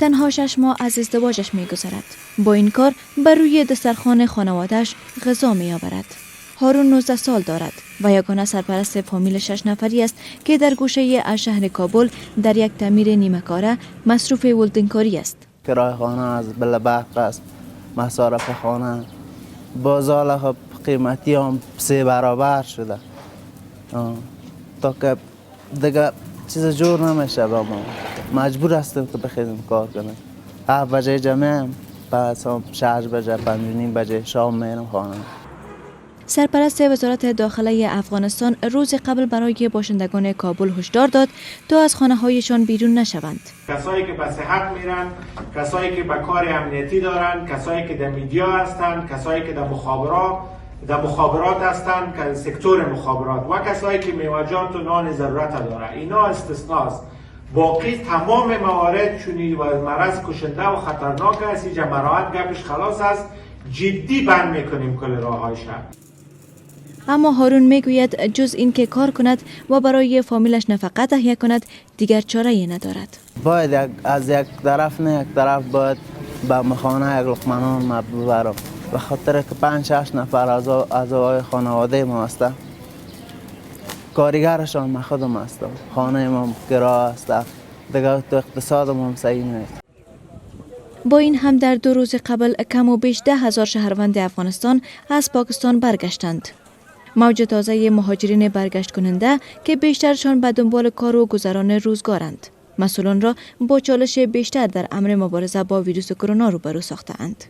تنها 6 ماه از ازدواجش میگذرد. با این کار بر روی دسترخوان خانوادهش غذا می آورد. هارون 19 سال دارد و یگانه سرپرست فامیل شش نفری است که در گوشه از شهر کابل در یک تعمیر نیمه کاره مصروف ولدینگکاری است. کرای خانه از bill برق است، مصارف خانه، بازار خب قیمتی هم سه برابر شده. تا که دیگه چیز جور نمیشه، با ما مجبور هستیم که بخیزیم کار کنیم. 7 بجه جمعه، پس هم 6 بجه، 5:30 بجه شام میرم خانه. سرپرست وزارت داخله افغانستان روز قبل برای باشندگان کابل هشدار داد تا از خانه هایشان بیرون نشوند. کسایی که به صحت میرن، کسایی که به کار امنیتی دارن، کسایی که در media هستند، کسایی که در مخابرات هستند که سکتور مخابرات و کسایی که میوه‌جات و نان ضرورت داره، اینا استثناست. باقی تمام موارد چونی و مرض کشنده و خطرناک است، اینجا مراعات گپش خلاص است. جدی بند میکنیم کل راه های شهر. اما هارون میگوید جز اینکه کار کند و برای فامیلش نفقه تهیه کند، دیگر چاره ای ندارد. باید از یک طرف، نه، یک طرف باید به خانه یک لقمه نان ما ببرم، به خاطر که پنج شش نفر از اعضای خانواده ما هستن. کارگرشان ما خودم هستم. خانه ما کرا است، دیگه تو اقتصاد ما هم صحیح نیست. با این هم در 2 روز قبل کم و بیش 10,000 شهروند افغانستان از پاکستان برگشتند. موج تازه مهاجرین برگشت کننده که بیشترشان به دنبال کار و گذران روزگارند، مسئولان را با چالش بیشتر در امر مبارزه با ویروس کرونا روبرو ساختهاند.